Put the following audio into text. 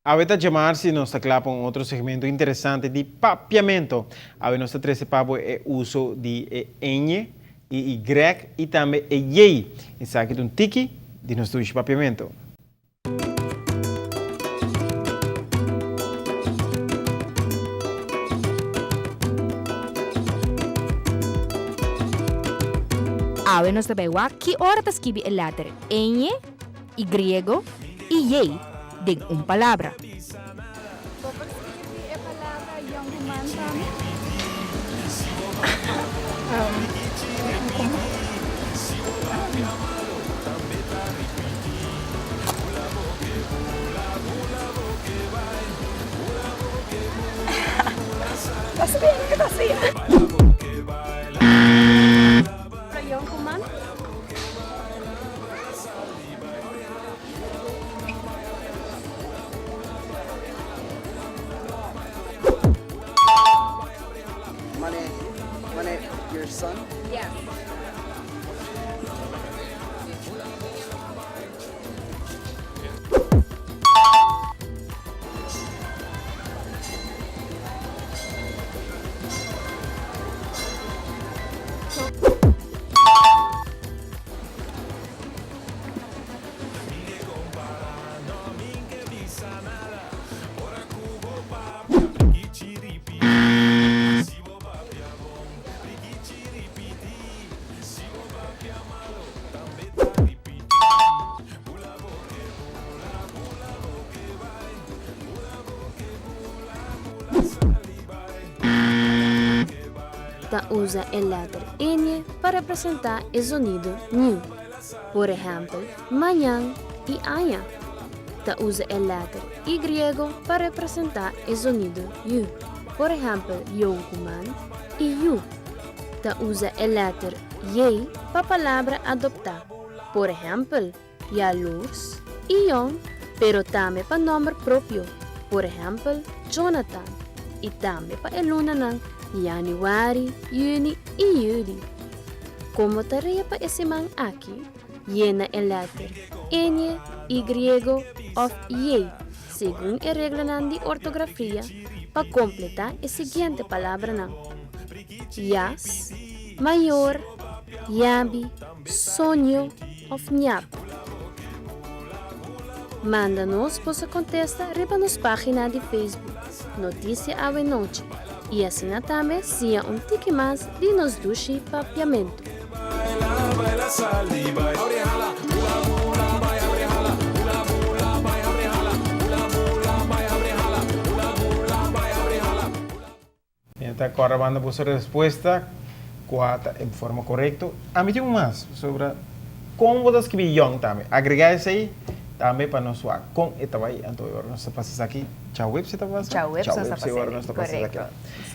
Awe ta djamar si nos ta kla pa un otro segmento interesante di Papiamento. Awe nos ta trese pa bo e uso di e Ñ, e Y i tambe e J. Esaki ta un tiki di nos dushi Papiamento. Awe nos ta bai wak ki ora ta skibi e letter Ñ, Y i J den un palabra. Bo por skirbi e palabra yònkuman pa mi? Ta spera ke ta asina. Yònkuman. Mane, mane your son? Yes. Ta usa e lèter N pa representá e zonido ñu. Por ehèmpel, mañan i aña. Ta usa e lèter Y pa representá e zonido yu. Por ehèmpel, yonkuman i yu. Ta usa e lèter J pa palabra adoptá. Por ehèmpel, yalurs i yon, pero tambe pa nòmber propio, por ehèmpel, Jonathan, i tambe pa e lunanan yanüari, yüni i yüli. Komo tarea pa e siman aki, yena e lèter N, Y òf J segun e reglanan di ortografia pa kompletá e siguiente palabranan, yas, mayor, yabi, soño òf ñap. Manda nos boso kontesta riba nos página di Facebook Notisia Awenochi i asina tambe siña un tiki mas di nos dushi papiamentu. Mi ta kòrda banda boso respuesta kua ta e forma korekto. Ami tin un mas pasobra kon bo ta skibi yòn tambe. Agregá esei tambe pa nos wak kon e ta bai. Anto e ora nos ta pasa esaki djaweps e ta pasa? Djaweps nos ta Djaweps e ora nos ta pasa esaki. Korekto.